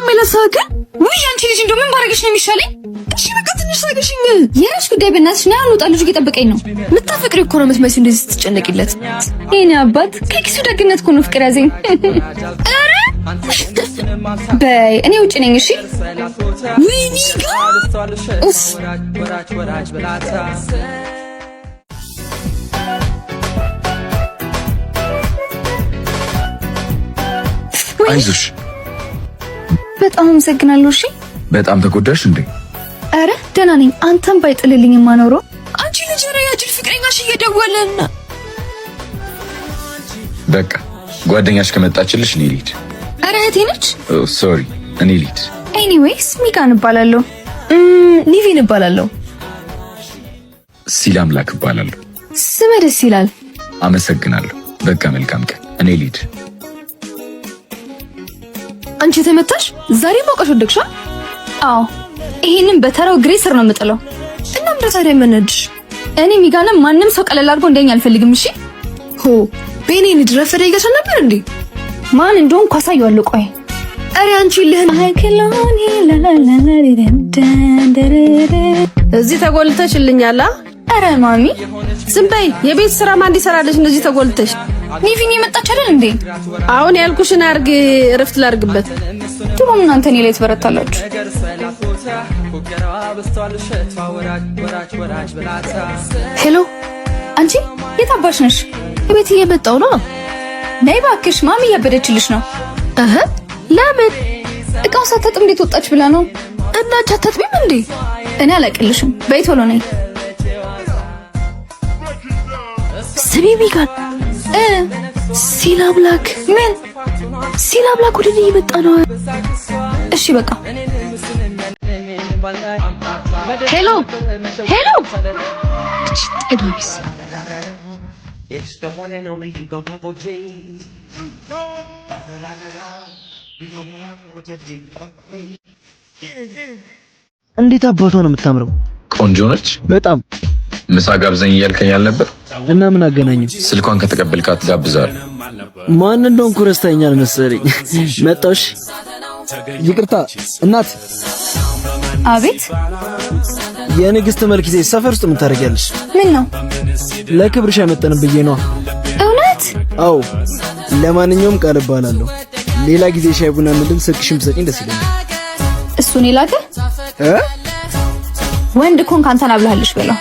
ጫማ ላስተካክል። ውይ አንቺ ልጅ እንደው ምን ባረግሽ ነው የሚሻለኝ? እሺ በቃ ትንሽ ታገሽኝ። የራስሽ ጉዳይ በእናትሽ ነው። አልወጣ ልጁ እየጠበቀኝ ነው። ምታፈቅሪው እኮ ነው የምትመስዪው እንደዚህ ስትጨነቂለት። የኔ አባት ከኪሱ ደግነት እኮ ነው ፍቅር ያዘኝ። ኧረ በይ እኔ ውጭ ነኝ። እሺ ውይ ሚጋ ኡፍ። አይዞሽ። በጣም አመሰግናለሁ። እሺ በጣም ተጎዳሽ እንዴ? ኧረ ደህና ነኝ። አንተም ባይጥልልኝ ማኖሮ። አንቺ ልጅ ኧረ ያጅል ፍቅረኛሽ እየደወለና። በቃ ጓደኛሽ ከመጣችልሽ እኔ ልሂድ። ኧረ እህቴ ነች። Sorry እኔ ልሂድ። Anyways ሚጋን እባላለሁ። ኒቪን እባላለሁ። ሲል አምላክ እባላለሁ። ስምህ ደስ ይላል። አመሰግናለሁ። በቃ መልካም ቀን። እኔ ልሂድ። አንቺ የተመታሽ ዛሬ ማውቀሽ ወደቅሻ? አዎ ይሄንን በተራው ግሬ ስር ነው የምጥለው። እና ምንድን ታዲያ የምነድሽ? እኔ ሚጋንም ማንም ሰው ቀለል አድርጎ እንደኛ አልፈልግም። እሺ ሆ ቤኔ ንድረፈደ ይገሻል ነበር እንዴ? ማን እንደሆንኩ አሳየዋለሁ። ቆይ ኧረ አንቺ ልህን እዚህ ተጎልተሽልኛል። ኧረ ማሚ ዝም በይ። የቤት ስራ ማን እንዲሰራልሽ እንደዚህ ተጎልተሽ? ኒቪን የመጣች አይደል እንዴ? አሁን ያልኩሽን አርግ። እረፍት ላርግበት። ድሮም እናንተ እኔ ላይ ትበረታላችሁ። Hello አንቺ የት አባሽ ነሽ? ቤት እየመጣሁ ነው። ነይ እባክሽ፣ ማሚ እያበደችልሽ ነው። እህ ለምን? እቃውን ሳታጥብ እንዴት ወጣች ብላ ነው። እና አንቺ አታጥቢም እንዴ? እኔ አላቅልሽም። በይ ቶሎ ነይ። ስሚ ሚጋን እ ሲል አምላክ ምን ሲል አምላክ ወደ እኔ እየመጣ ነው። እሺ በቃ Hello hello ጠግቢስ እንዴት አባቷ ነው የምታምረው! ቆንጆ ነች በጣም። ምሳ ጋብዘኝ እያልከኝ አልነበር? እና ምን አገናኘው? ስልኳን ከተቀበልካት ጋብዛለሁ። ማን እንደሆንኩ ረስተኸኛል መሰለኝ። መጣሽ። ይቅርታ እናት። አቤት። የንግስት መልክ ይዘሽ ሰፈር ውስጥ ምን ታደርጊያለሽ? ምን ነው? ለክብርሽ አይመጠንም ብዬ ነዋ። እውነት? አዎ። ለማንኛውም ቃል እባላለሁ። ሌላ ጊዜ ሻይ ቡና ምንድን ስልክሽን ብትሰጪኝ ደስ ይለኛል። እሱን የላከ እ ወንድ ኮን ካንተን አብላልሽ በለው።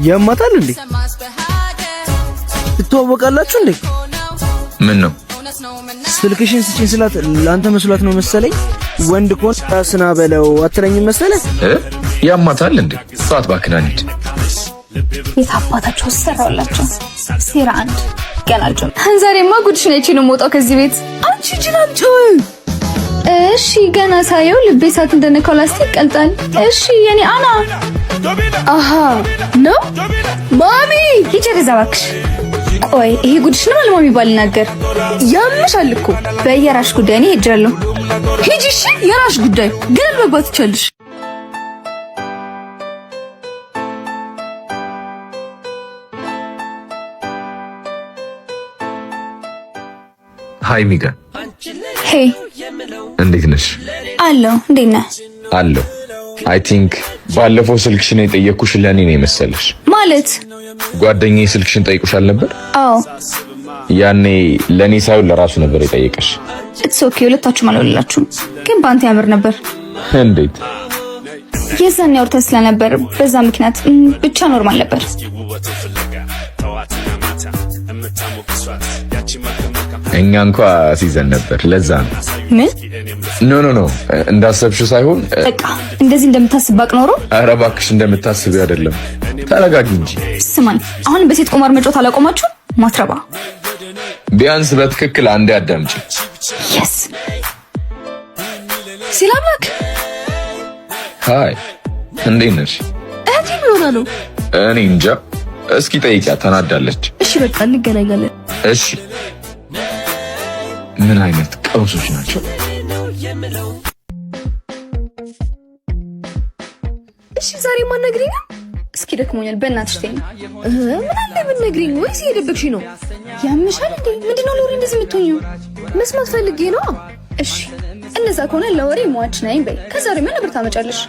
ያማታል እንዴ? ትተዋወቃላችሁ እንዴ? ምን ነው? ስልክሽን ስጪኝ ስላት ለአንተ መስሏት ነው መሰለኝ። ወንድ ኮን ስና በለው አትለኝም መሰለህ? እ ያማታል እንዴ? ሰዓት ባክና እንሂድ። የት አባታቸው ሰራውላቸው። ሴራ አንድ ገና አልጀመረም። ዛሬማ ጉድሽን አይቼ ነው የምወጣው ከዚህ ቤት። አንቺ ጅላምጪው እሺ ገና ሳየው ልቤ እሳት እንደነካው ላስቲክ ይቀልጣል። እሺ የኔ አና አሃ ነው ማሚ ሂጂ ወደዛ እባክሽ። ቆይ ይሄ ጉድሽንም አለማሚ ባልናገር ያምሻል እኮ። በየራሽ ጉዳይ እኔ ሄጃለሁ። ሂጂ እሺ፣ የራሽ ጉዳይ ግን መግባት ትችያለሽ። Hi ሚጋ፣ Hey እንዴት ነሽ? አለሁ። እንዴት ነህ? አለሁ። I think ባለፈው ስልክሽን የጠየኩሽ ለእኔ ነው የመሰለሽ። ማለት ጓደኛዬ ስልክሽን ጠይቁሻል ነበር? አዎ። ያኔ ለእኔ ሳይሆን ለራሱ ነበር የጠየቀሽ። It's okay፣ ሁለታችሁም አልወላችሁም፣ ግን በአንተ ያምር ነበር። እንዴት? የዛን ያወርተን ስለነበር በዛ ምክንያት ብቻ normal ነበር። እኛ እንኳ ሲዘን ነበር፣ ለዛ ነው። ምን? No no no፣ እንዳሰብሽው ሳይሆን በቃ እንደዚህ እንደምታስብ ባቅ ኖሮ። ኧረ እባክሽ እንደምታስቢው አይደለም። ተረጋጊ እንጂ። ስማኝ፣ አሁን በሴት ቁማር መጫወት አላቆማችሁ ማትረባ። ቢያንስ በትክክል አንዴ አዳምጪ። Yes ሲል አምላክ Hi እንዴት ነሽ? እህቴ ምን ሆና ነው? እኔ እንጃ። እስኪ ጠይቂያት፣ ተናዳለች። እሺ በቃ እንገናኛለን። እሺ። ምን አይነት ቀውሶች ናቸው? እሺ ዛሬ ማነግሪኝ ነው? እስኪ ደክሞኛል፣ በእናትሽ ተይኝ። ምን አለ ብትነግሪኝ? ወይስ እየደበቅሽኝ ነው? ያምሻል እንዴ? ምንድነው ሎሪ እንደዚህ የምትሆኚው? መስማት ፈልጌ ነው። እሺ እንደዛ ከሆነ ለወሬ ሟች ነኝ በይ። ከዛሬ ምን ብር ታመጫለሽ?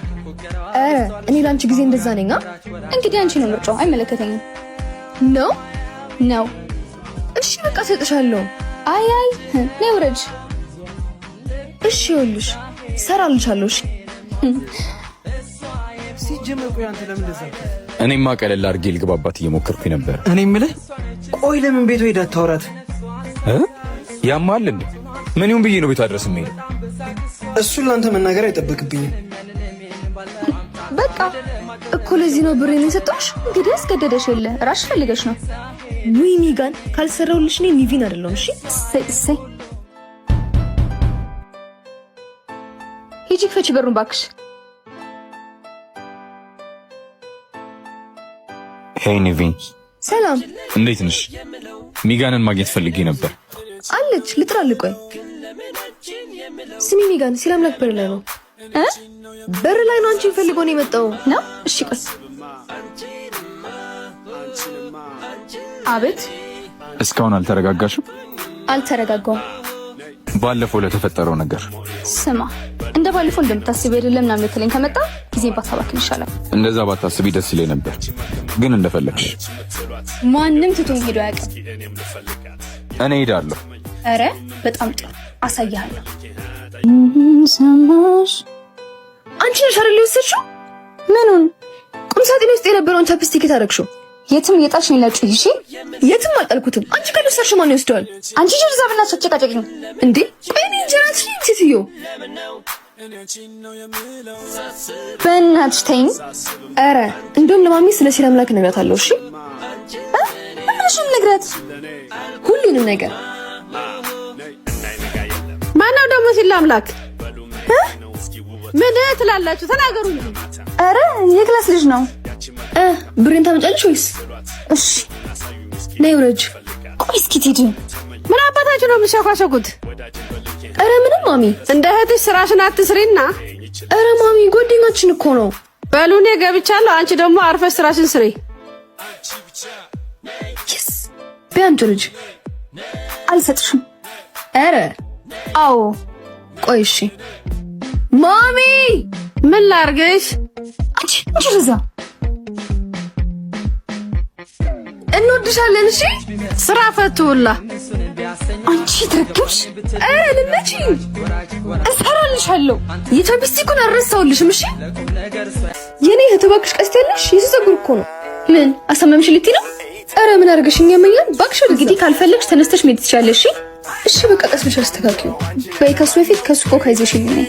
ኧረ እኔ ለአንቺ ጊዜ እንደዛ ነኝ። እንግዲህ አንቺ ነው ምርጫው፣ አይመለከተኝም። ነው ነው። እሺ በቃ እሰጥሻለሁ። አይ አይ ነይ ውረጅ። እሺ ይኸውልሽ እሰራልሻለሁ። እሺ ሲጀመር ቆይ አንተ ለምን እንደዛ አልክ? እኔማ ቀለል አድርጌ ልግባባት እየሞከርኩኝ ነበር። እኔ የምልህ ቆይ ለምን ቤቷ ሄዳ አታወራት? ያማል እንዴ? ምን ይሁን ብዬ ነው ቤቷ ድረስ የምሄደው? እሱን ለአንተ መናገር አይጠበቅብኝም። በቃ እኮ ለዚህ ነው ብሬን የሰጠሁሽ። እንግዲህ አስገደደሽ የለ ራስሽ ፈልገሽ ነው። ውይ ሚጋን ካልሰራሁልሽ እኔ ኒቪን አይደለሁም። እሺ እሰይ እሰይ። ሂጂ ክፈቺ በሩን ባክሽ። Hey ኒቪን፣ ሰላም፣ እንዴት ነሽ? ሚጋንን ማግኘት ፈልጌ ነበር። አለች ልጥራልህ። ቆይ ስሚ ሚጋን፣ ሲላምላክ በር ላይ ነው እ በር ላይ ነው። አንቺን ፈልጎ ነው የመጣው ነው። እሺ ቆይ። አቤት። እስካሁን አልተረጋጋሽም? አልተረጋጋሁም። ባለፈው ለተፈጠረው ነገር ስማ፣ እንደ ባለፈው እንደምታስቢ አይደለም ምናምን ልትለኝ ከመጣ ጊዜ ባታባክን ይሻላል። እንደዛ ባታስቢ ደስ ይለኝ ነበር፣ ግን እንደፈለግሽ። ማንም ትቶኝ ሄዶ አያውቅም። እኔ ሄዳለሁ። ኧረ በጣም ጥሩ አሳይሃለሁ። ሰማሽ? አንቺ ነሽ አይደል የወሰድሽው? ምኑን? ቁም ሳጥን ውስጥ የነበረውን chapstick የታረግሽው? የትም እየጣልሽ ነው ላጩ። እሺ፣ የትም አልጣልኩትም። አንቺ ካልወሰድሽው ማን ይወስደዋል? አንቺ ጅርዛ ብናትሽ አጨቃጨቂኝ እንዴ! ቆይ እኔ እንጀራ ትሽኝ ሴትዮ። በእናትሽ ተይኝ። ኧረ እንደውም ለማሚ ስለ ሲላምላክ እነግራታለሁ። እሺ ምን ብለሽ ነው የምነግራት? ሁሉንም ነገር። ማነው ደግሞ ሲላምላክ? ምን ትላላችሁ? ተናገሩ እንጂ። ኧረ የ class ልጅ ነው። ብሬን ታመጫለሽ ወይስ? እሺ ነይ ውረጅ። ቆይ እስኪ ትሂጂ። ምን አባታችሁ ነው የምትሸኳሸኩት? ኧረ ምንም ማሚ። እንደ እህትሽ ስራሽን አትስሪና። ኧረ ማሚ ጓደኛችን እኮ ነው። በሉ እኔ ገብቻለሁ። አንቺ ደግሞ አርፈሽ ስራሽን ስሪ። Yes ቢያንቺ ልጅ አልሰጥሽም። ኧረ አዎ ቆይ እሺ ማሚ ምን ላርግሽ? አንቺ አንቺ ርዛ እንወድሻለን። እሺ ስራ ፈቱላ። አንቺ ትረግምሽ። ኧረ ልመችኝ። እሰራልሻለሁ። የ chapstick ኡን አልረሳሁልሽም። እሺ የኔ እህት እባክሽ ቀስት ያለሽ የሱ ፀጉር እኮ ነው። ምን አሳመምሽ ልትይ ነው? ኧረ ምን አድርገሽኝ ያመኛል እባክሽ። ወደዛ። እንግዲህ ካልፈለግሽ ተነስተሽ መሄድ ትችያለሽ። እሺ እሺ በቃ ቀስ ብለሽ አስተካክዪው። በይ ከሱ በፊት ከሱ ኮካ ይዘሽልኝ ነይ።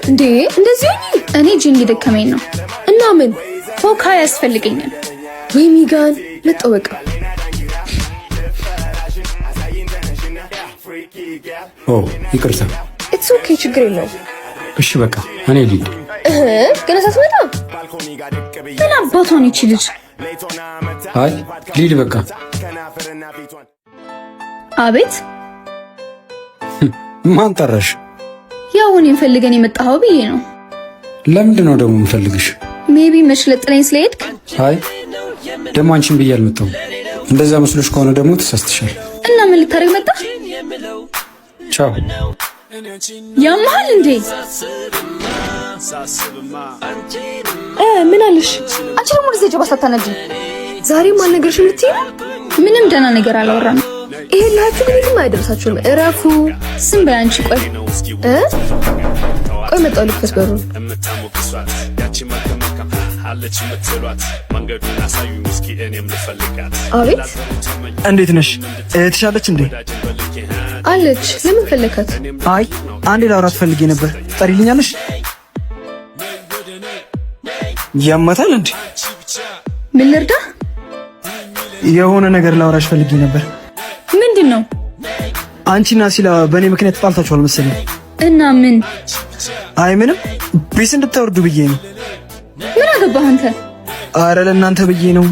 እንዴ እንደዚህ ሆኚ? እኔ እጄን እየደከመኝ ነው። እና ምን ኮካ ያስፈልገኛል። ወይ ሚጋን መጣሁ በቃ። ኦ ይቅርታ። It's okay ችግር የለውም። እሺ በቃ እኔ ልሂድ። እህ ገና ሳትመጣ ምን አባቷ ነው ይቺ ልጅ? አይ ልሂድ በቃ። አቤት። ማን ጠራሽ? ያው እኔን ፈልገን የመጣኸው ብዬ ነው። ለምንድን ነው ደግሞ የምፈልግሽ? Maybe መች ለጥለኝ ስለሄድክ። አይ ደግሞ አንቺን ብዬ አልመጣሁም። እንደዛ መስሎሽ ከሆነ ደግሞ ተሳስተሻል። እና ምን ልታደርግ መጣህ? ቻው። ያመሃል እንዴ? ምን አለሽ? አንቺ ደግሞ ወደዚህ ጀባ ሳታነጂ። ዛሬም አልነገርሽም ልትይ ነው? ምንም ደህና ነገር አላወራንም። ይሄ ላችሁ ግን የትም አያደርሳችሁም። እረፉ። ዝም በይ አንቺ። ቆይ እ ቆይ መጣሁ ልክፈት በሩን። አቤት እንዴት ነሽ? እህትሽ አለች እንዴ? አለች። ለምን ፈለካት? አይ አንዴ ላውራት ፈልጌ ነበር። ትጠሪልኛለሽ? ያማታል እንዴ? ምን ልርዳ? የሆነ ነገር ላውራሽ ፈልጌ ነበር። ምንድን ነው? አንቺና ሲላ በእኔ ምክንያት ተጣልታችኋል መሰለኝ። እና ምን? አይ ምንም፣ peace እንድታወርዱ ብዬ ነው። ምን አገባህ አንተ? አረ ለእናንተ ብዬ ነው።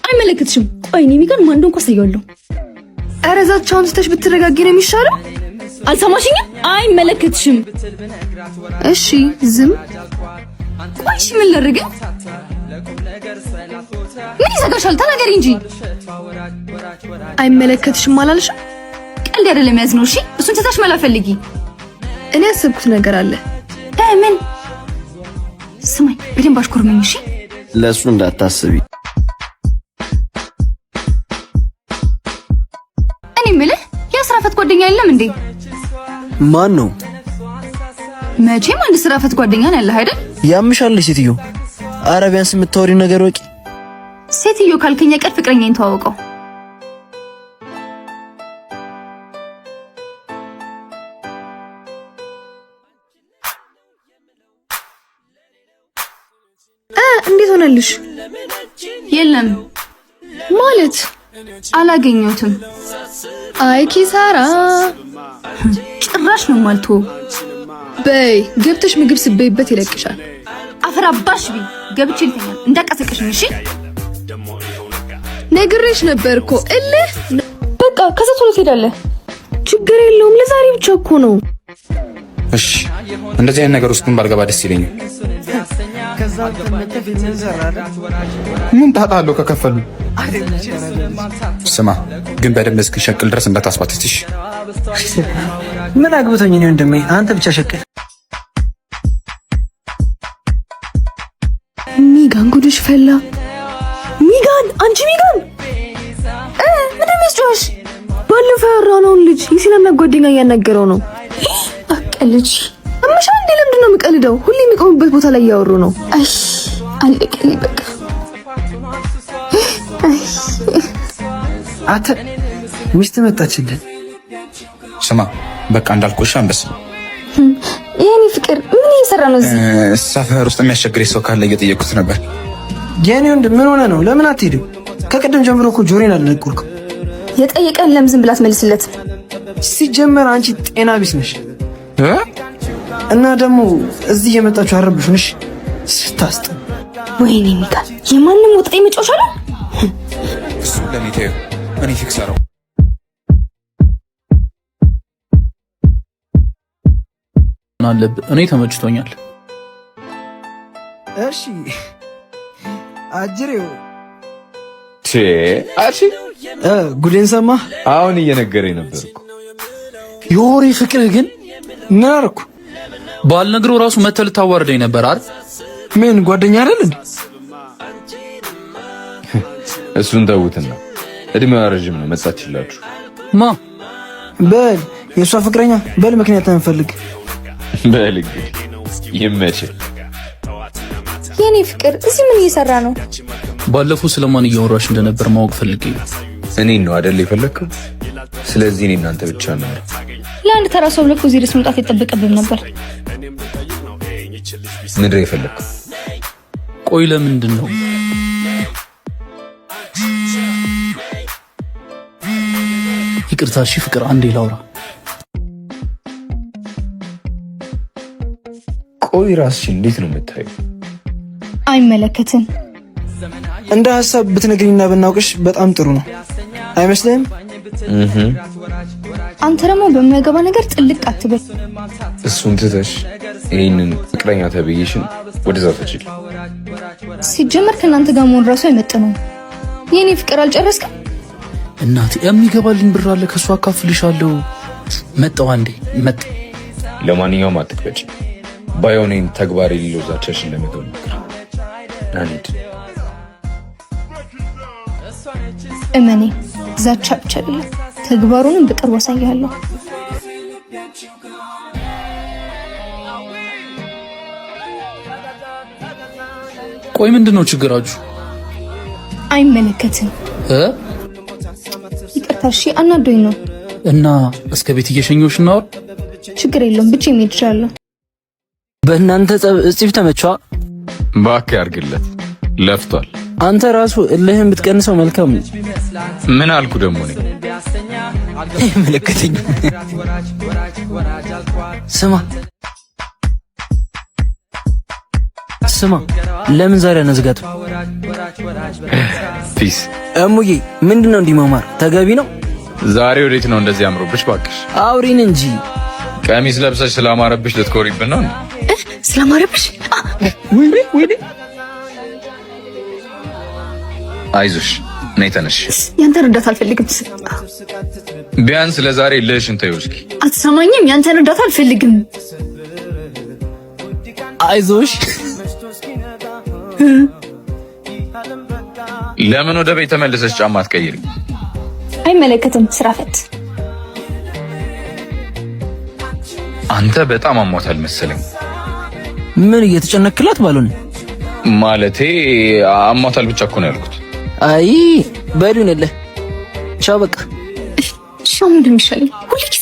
አይመለከትሽም። ቆይ እኔ ሚጋን ማን እንደሆንኩ አሳየዋለሁ። ኧረ ዛቻውን ትተሽ ብትረጋጊ ነው የሚሻለው። አልሰማሽኝም? አይመለከትሽም። እሺ ዝም። ቆይ እሺ ምን ላድርግ? ምን ይዘጋሻል? ተናገሪ እንጂ። አይመለከትሽም አላልሽም? ለቀልድ አይደለም ያዝነው። እሺ እሱን ትተሽ መላ ፈልጊ። እኔ ያሰብኩት ነገር አለ። ምን? ስማኝ በደንብ አሽኮርመኝ። እሺ ለእሱ እንዳታስቢ። እኔ የምልህ የስራ ፈት ጓደኛ የለም እንዴ? ማን ነው? መቼም አንድ ስራ ፈት ጓደኛ ነው ያለህ አይደል? ያምሻል ሴትዮ። ኧረ ቢያንስ የምታወሪው ነገር ወቂ። ሴትዮ ካልከኝ ቀር ፍቅረኛዬን ተዋወቀው። እንዴት ሆነልሽ? የለም ማለት አላገኘሁትም። አይ ኪሳራ። ጭራሽ ነው የማልተወው። በይ ገብተሽ ምግብ ስበይበት ይለቅሻል። አፈር አባሽ ቢ ገብቼ ልተኛ እንዳቀሰቀሽኝ። እሺ ነግሬሽ ነበር እኮ እልህ። በቃ ከዛ ቶሎ ትሄዳለህ። ችግር የለውም ለዛሬ ብቻ እኮ ነው። እሺ እንደዚህ አይነት ነገር ውስጥ ግን ባልገባ ደስ ይለኛል። ምን ጣጣ አለው ከከፈሉ? ስማ ግን በደንብ እስክሸቅል ድረስ እንዳታስባትትሽ። ምን አግብቶኝ ነው ወንድሜ፣ አንተ ብቻ ሸቅል። ሚጋን ጉድሽ ፈላ። ሚጋን፣ አንቺ ሚጋን፣ ምንድን ነው የሚያስጮህሽ? ባለፈው ያወራነውን ልጅ የሲናና ጓደኛ እያናገረው ነው። አቀልጅ አመሻ እንዴ? ለምንድን ነው የምቀልደው? ሁሌ የሚቆሙበት ቦታ ላይ እያወሩ ነው። አይ አለቀልኝ በቃ። አይ አንተ ሚስት መጣችልን። ስማ በቃ እንዳልኩሽ አንበስ። የኔ ፍቅር ምን እየሰራ ነው እዚህ? ሰፈር ውስጥ የሚያስቸግር ሰው ካለ እየጠየኩት ነበር። የኔ ወንድም ምን ሆነ ነው? ለምን አትሄድም? ከቅድም ጀምሮ እኮ ጆሮዬን አልነቁርኩም። የጠየቀን ለምን ዝም ብላ አትመልስለት? ሲጀመር አንቺ ጤና ቢስ ነሽ እና ደግሞ እዚህ እየመጣችሁ አረብሹን። እሺ ስታስጥ። ወይኔ ሚካኤል የማንም ወጥጤ መጫወቻ ነው። እሱ ለኔ ተይው፣ እኔ fix አረው። አለብህ። እኔ ተመችቶኛል። እሺ አጅሬው አሺ ጉዴን ሰማህ? አሁን እየነገረኝ ነበር እኮ። የወሬ ፍቅርህ ግን ምን አደረኩ? ባልነግረው ራሱ መተህ ልታዋርደኝ ነበር አይደል? ምን ጓደኛ አይደል እንዴ? እሱን ተውትና እድሜዋ ረዥም ነው መጻችላችሁ። ማ በል የእሷ ፍቅረኛ በል ምክንያት አንፈልግ። በል እንግዲህ ይመችህ። የኔ ፍቅር እዚህ ምን እየሰራ ነው? ባለፈው ስለማን እያወራሽ እንደነበር ማወቅ ፈልጌ ነው። እኔን ነው አይደል የፈለግከው? ስለዚህ እኔ እናንተ ብቻ ነው። ለአንድ ተራ ሰው ብለህ እኮ እዚህ ድረስ መምጣት አይጠበቅብህም ነበር። ምንድን ነው የፈለግከው? ቆይ ለምንድን ነው ይቅርታ፣ እሺ ፍቅር አንዴ ላውራ። ቆይ ራስሽን እንዴት ነው የምታየው? አይመለከትም። እንደ ሀሳብ ብትነግሪኝና ብናውቅሽ በጣም ጥሩ ነው አይመስልህም? አንተ ደግሞ በማይገባ ነገር ጥልቅ አትበል። እሱን ትተሽ ይህንን ፍቅረኛ ተብዬሽን ወደዛ ተችል። ሲጀመር ከእናንተ ጋር መሆን ራሱ አይመጥነውም። የኔ ፍቅር አልጨረስክም? እናቴ የሚገባልኝ ብር አለ ከእሱ አካፍልሻለሁ። መጣሁ አንዴ መጣ። ለማንኛውም አትክበጭ። ባይሆን ተግባር የሌለው ዛቻሽን ለመተው ሞክሪ። አንድ እመኔ ዛቻ ብቻ አይደለም ተግባሩንም በቅርቡ አሳያለሁ። ቆይ ምንድን ነው ችግራችሁ? አይመለከትም። ይቅርታ እሺ፣ አናዶኝ ነው። እና እስከ ቤት እየሸኘሁሽ እናወራ። ችግር የለውም ብቻ መሄድ እችላለሁ። በእናንተ ጸብ እጽፍ ተመቿ። እባክህ ያርግለት፣ ለፍቷል። አንተ ራሱ እልህን ብትቀንሰው መልካም ነው። ምን አልኩ ደግሞ እኔ? አይመለከተኝም። ስማ ስማ፣ ለምን ዛሬ አነዝጋትም? Peace እሙዬ፣ ምንድን ነው እንዲህ መማር ተገቢ ነው? ዛሬ ወዴት ነው እንደዚህ አምሮብሽ? እባክሽ አውሪን እንጂ ቀሚስ ለብሰሽ ስላማረብሽ ልትኮሪብን ነው? ስላማረብሽ? ወይኔ ወይኔ! አይዞሽ ነይ ተነሽ። ያንተን እርዳታ አልፈልግም። ቢያንስ ለዛሬ ልሽን ተይው እስኪ። አትሰማኝም? ያንተን እርዳታ አልፈልግም። አይዞሽ። ለምን ወደ ቤት ተመልሰሽ ጫማ አትቀይሪ? አይመለከትም። ስራ ፈት። አንተ በጣም አሟታል መሰለኝ። ምን እየተጨነክላት ባልሆነ ማለቴ አሟታል ብቻ እኮ ነው ያልኩት። አይ በሉን የለ ቻው በቃ። እሺ አሁን ምንድን ነው የሚሻለኝ? ሁሌ ኪስ